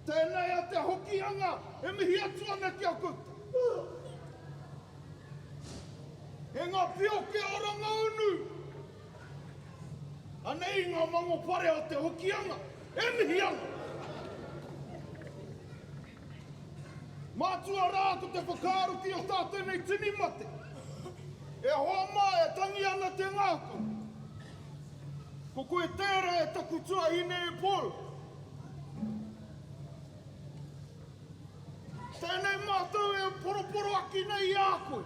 Tēnei a Te Hokianga e mihi atu ana ki a koutou. E ngā pioke o Rangaunu! Anei ngā mangopare o Te Hokianga e mihi ana. Mātua rā ko te whakaaro ki o tātou nei tini mate. E hoa mā e tangi ana te ngākau. Ko koe tērā e taku tuahine e Paul. Tēnei mātou e poroporoaki nei i a koe.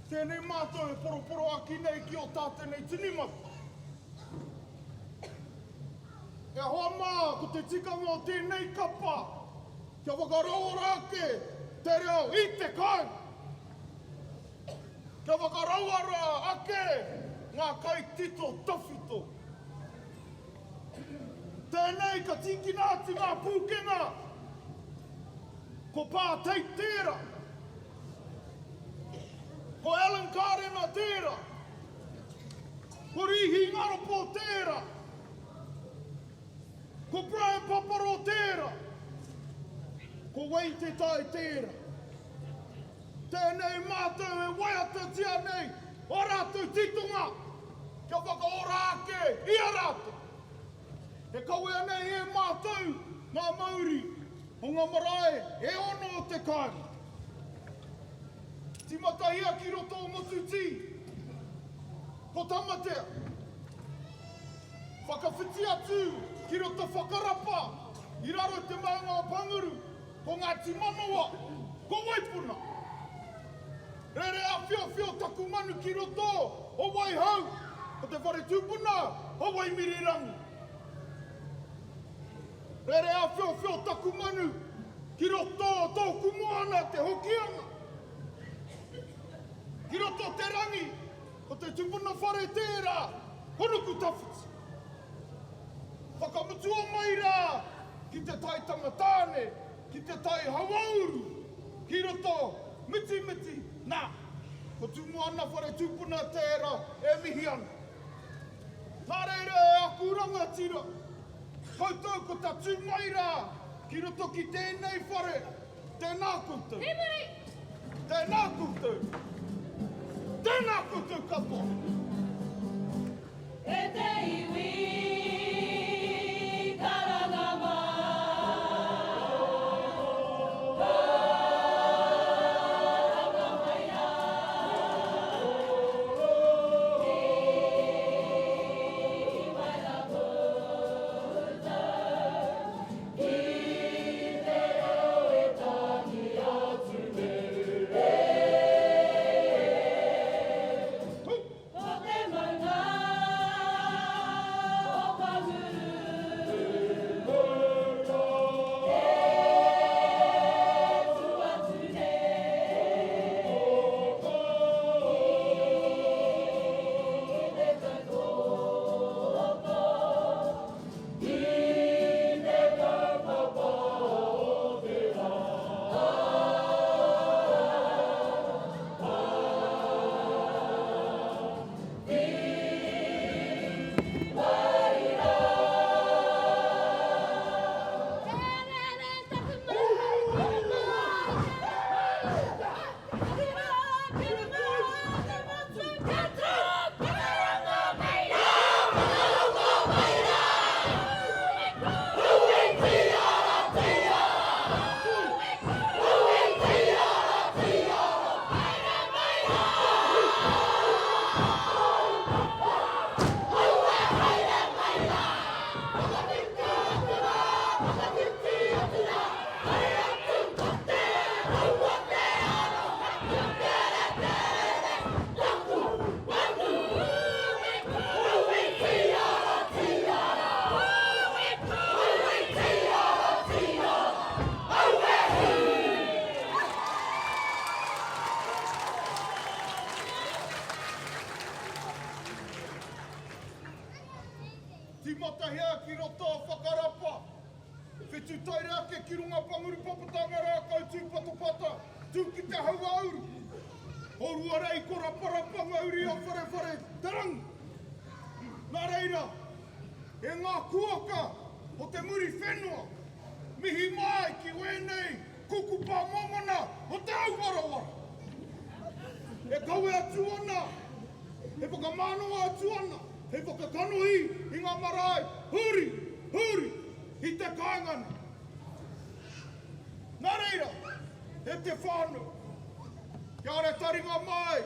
Tēnei mātou e poroporoaki nei ki o tātou nei tini mate. E hoa mā, ko te tikanga o tēnei kapa, kia whakarauora ake te reo i te kāinga. Kia whakarauora ake ngā kaitito tawhito. Tēnei ka tīkina atu ngā pūkenga, ko Pā Tait tērā, ko Alan Kārena tērā, ko Rīhi Ngaropo tērā, ko Brian Paparo tērā, ko Wayne Te Tai tērā. Tēnei mātou e waiatatia nei ō rātou titonga kia whakaora ake i a rātou. E kawea nei e mātou ngā mauri o ngā marae e ono o te kāinga. Tīmatahia ki roto o Motutī, ko Tamatea. Whakawhiti atu ki roto Whakarapa i raro i te maunga o Panguru. Ko Ngāti Manawa, ko Waipuna. Rere āwhiowhio taku manu ki roto o Waihau, ko te whare tūpuna o Waimirirangi. Rere āwhiowhio taku manu ki roto o tōku moana te Hokianga. Ki roto te rangi, ko te tupuna whare tērā, ko Nukutawhiti. Whakamutua mai rā ki te tai tamatāne, ki te tai hauāuru, ki roto mitimiti, nā, ko Tūmoana whare tūpuna tērā e mihi ana. Nā reira e aku rangatira, koutou ko tatū mai rā ki roto ki tēnei whare, tēnā koutou. Tēnā koutou. Tēnā koutou katoa. E te iwi karanga mai. Karanga mai rā. Mihi mai rā koutou. Ki te reo e tangi atu nei e. Ko te maunga o Panguru E tu atu nei Ki te tautoko I te kaupapa o te rā. Tīmatahia ki roto o Whakarapa, Whitutaire ake ki runga Panguru Papatanga Rākau Tūpatopata, tū ki te hauāuru. O Ruarei ko Raparapa ngā uri o Wharewhare te rangi. Nā reira, e ngā kuaka! o te Muriwhenua, mihi mai ki wēnei kukupa momona o te auwarawara. E kawe atu ana, e whakamānawa atu ana, hei whakakanohi i ngā marae huri, huri i te kāinga nei. Nā reira, e te whānau, kia ora taringa mai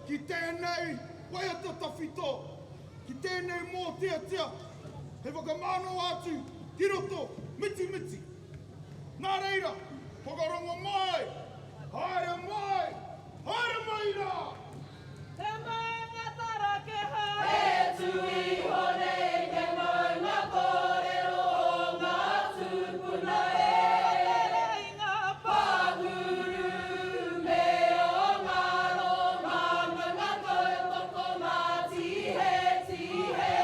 ki tēnei waiata tawhito, ki tēnei mōteatea hei whakamānawa atu ki roto mitimiti. Nā reira, whakarongo mai, haere mai, haere mai rā! Te maunga tarakeha. E tū iho nei te maunga kōrero o ngā tūpuna e. Ko te reinga pānguru me ō ngaro māmanga tautoko mā tihe tihe.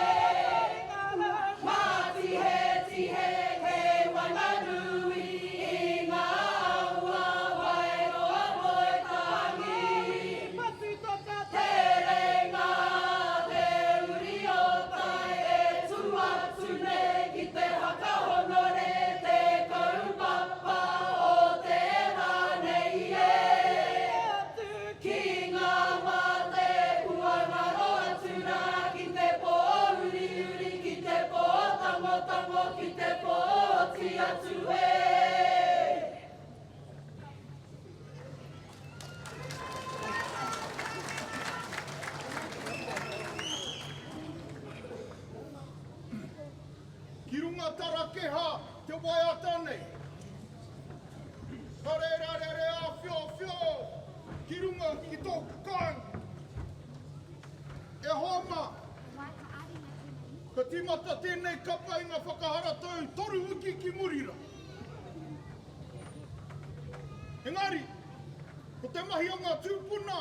Mā tihe tihe kei waenganui i ngā awa wairoa moetangi. Te reinga te uri o tai e tū atu nei ki te haka honore te kaupapa o te rā nei e. Ki ngā mate kua ngaro atu rā ki te pō uriuri ki te pō tangotango ki te pō oti atu e. Ki runga tarakeha te waiata nei. Ka reira rere āwhiowhio ki runga ki tōku kāinga. E hoa mā, ka tīmata tēnei kapa i ngā whakaharatau toru wiki ki muri rā. Engari, ko te mahi a ngā tūpuna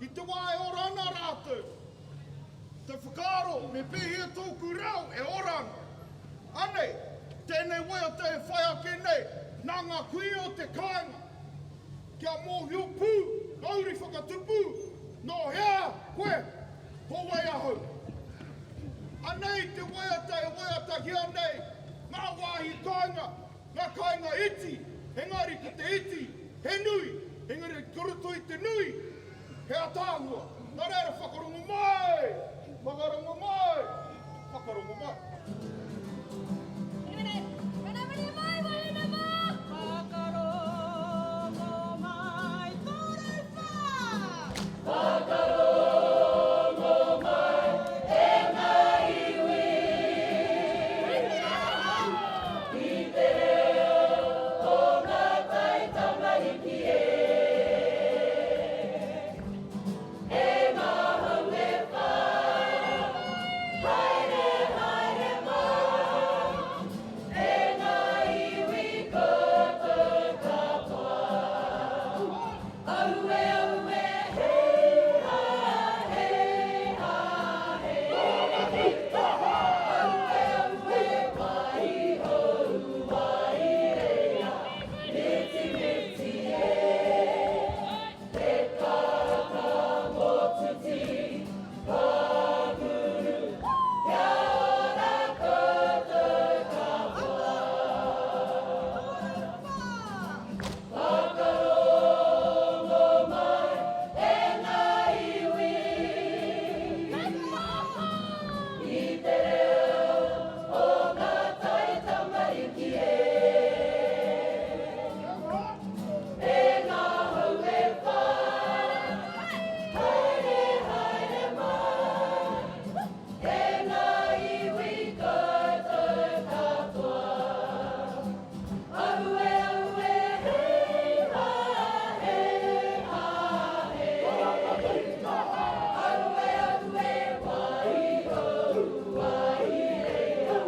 i te wā e ora ana rātou, te whakaaro me pēhea tōku reo e ora ana. Anei, tēnei waiata e whai ake nei nā ngā kuia o te kāinga, kia mōhio pū ngā uri whakatupu nō hea koe, ko wai ahau. Anei te waiata e waiatahia nei ngā wāhi kāinga Ngā kāinga iti, engari ko te iti, he nui, engari ko roto i te nui, he ataahua. Nā reira, whakarongo mai! Whakarongo mai! Whakarongo mai! Whakarongo mai, tō rauwhā! Whakarongo mai, e ngā iwi. I te reo o ngā taitamariki e. E ngā hau e whā, haere, haere mai, e ngā iwi koutou katoa. Aue, aue, hei ha, hei ha, hei. Aue, aue, waihou, waireia, miti, miti e. Te kaka motuti, pānguru, kia ora koutou katoa. Whakarongo mai e ngā iwi I te reo o ngā taitamariki e E ngā hau e whā Haere, haere mai E ngā iwi koutou katoa. Aue, aue, hei ha, hei ha, hei. Aue, aue, waihou, waireia,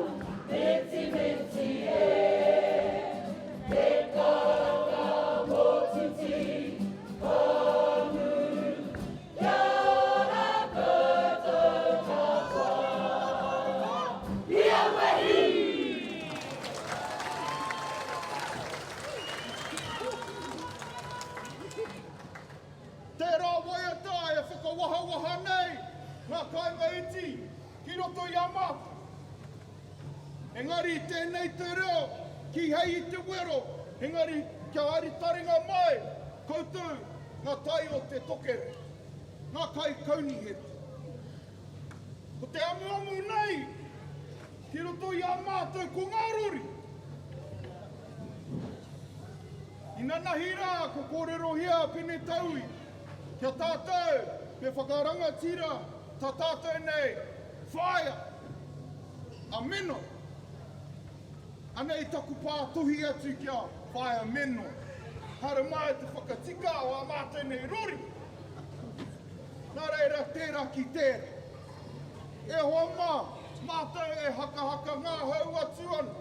miti, miti e. Te kaka motuti, pānguru, kia ora koutou katoa. Ia wehi! Tērā waiata e whakawahawaha nei ngā kāinga iti ki roto i a mātou. Engari tēnei te reo, kīhai i te wero, engari kia ari taringa mai koutou ngā tai o te tokerau, ngā kaikaunihera. Ko te amuamu nei ki roto i a mātou ko ngā rori. Inanahi rā ko kōrerohia a Pene Taui kia tātou me whakarangatira tā tātou nei whaea a Meno. Anei taku pātuhi atu ki a Whaea Meno. Haere mai te whakatika o ā mātou nei rori. Nā reira, tērā ki tērā. E hoa mā, mātou e hakahaka ngahau atu ana.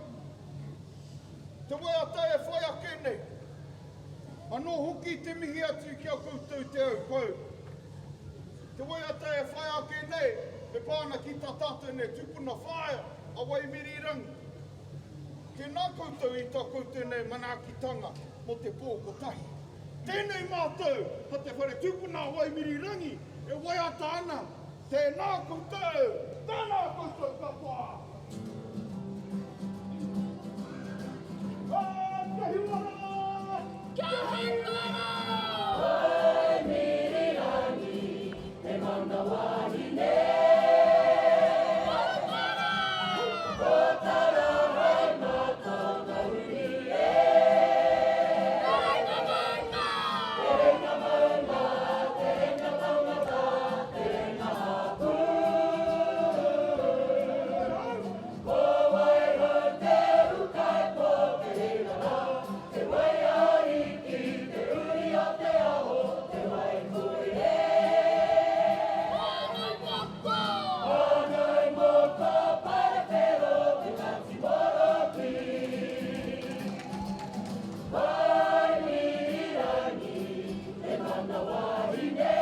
Te waiata e whai ake nei. Anō hoki te mihi atu ki a koutou Te Aupou. Te waiata e whai ake nei e pā ana ki tā tātou nei tupuna whaea a Waimirirangi. Tēnā koutou i tā koutou nei manaakitanga mō te pō kotahi. Tēnei mātou ko te whare tupuna a Waimirirangi e waiata ana, tēnā koutou, tēnā koutou katoa. Kia hiwara! Kia hiwara! Waimirirangi, te mana wahine. Kotara! Kotara hei matanga uri e. Terenga maunga! Terenga maunga, terenga tangata, terenga hapū. Ko Waihou te ūkaipō, te reira te waiariki, te uri o te aho, te waipui e. Whānau moko! Whānau moko, Parewhero, te Ngāti Moroki. Waimirirangi, te mana wahine.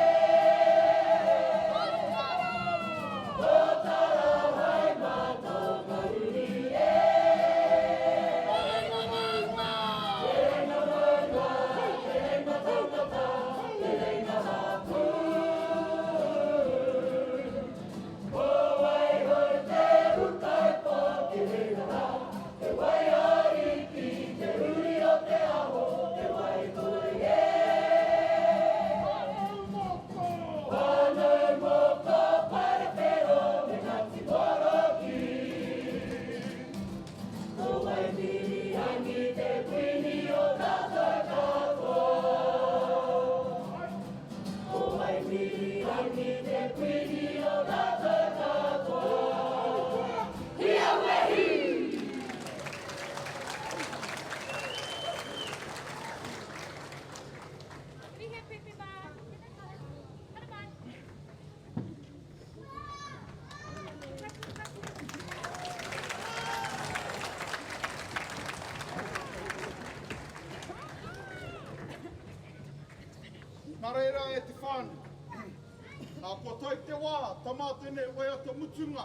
Kotara! Whānau moko Parewhero me Ngāti Moroki. Ko Waimirirangi te kuini o tātou katoa. Ko Waimirirangi te kuini o tātou katoa. Kia wehi! Mihi pipi mā. Haere mai. Nā reira e te whānau, ā, kua tae te wā, tā mātou nei waiata mutunga.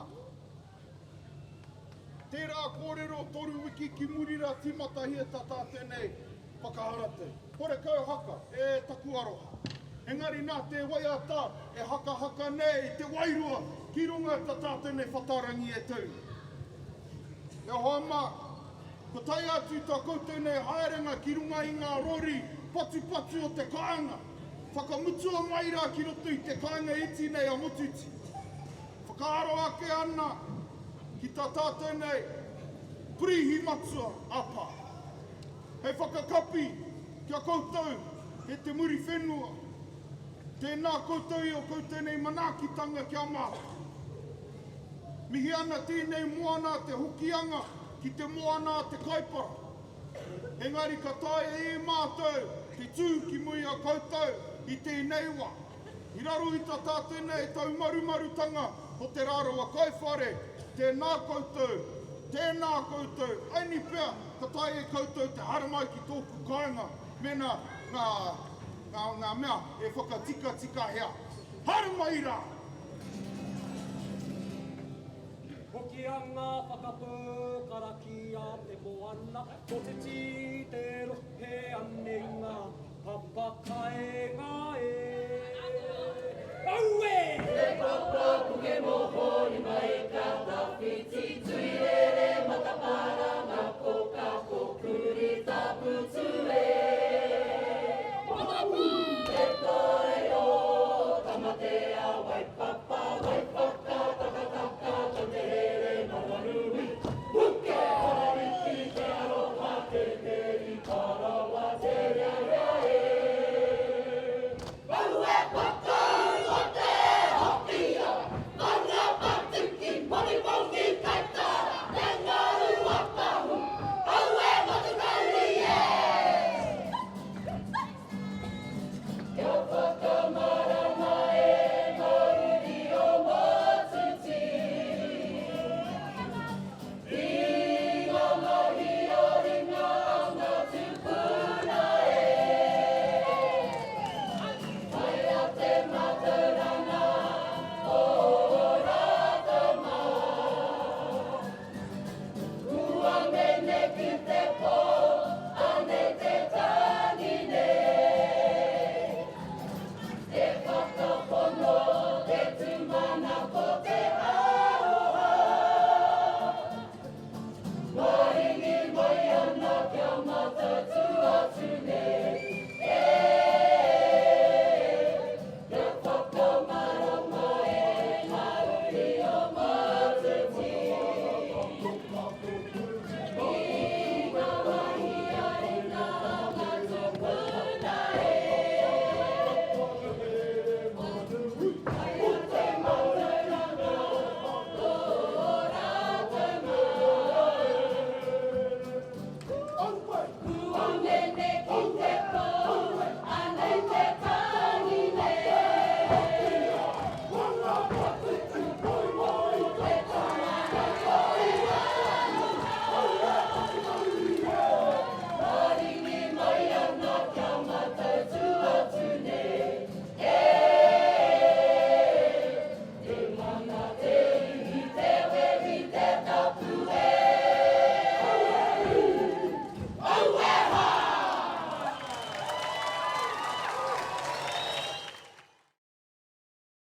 Tērā kōrero toru wiki ki muri rā tīmatahia tā tātou nei whakaharatau. Horekau haka, e taku aroha. Engari nā te waiata e hakahaka nei i te wairua ki runga tā tātou nei whatarangi e tau nei. E hoa mā, kua tae atu tā koutou nei haerenga ki runga i ngā rori patupatu o te kāinga. Whakamutua mai rā ki roto i te kāinga iti nei a Motuti. Whakaaro ake ana ki tā tātou nei Pirihi Matua a Pā. Hei whakakapi ki a koutou e te Muriwhenua, tēnā koutou i o koutou nei manaakitanga ki a mātou. Mihi ana tēnei moana a te Hokianga ki te moana a te Kaipara. Engari ka taea e mātou te tū ki muri a koutou i tēnei wā. I raro i tā tātou nei taumarumarutanga o Te Rarawa Kaiwhare, tēnā koutou, tēnā koutou, aini pea ka taea e koutou te haramai ki tōku kāinga mēnā ngā, ngā, ngā mea e whakatikatikahea. Haramai rā! Hokianga whakatō karakia te moana, kotiti te rohe anei ngā Papakaenga e. Aue! Te papa puke mohori mai ka.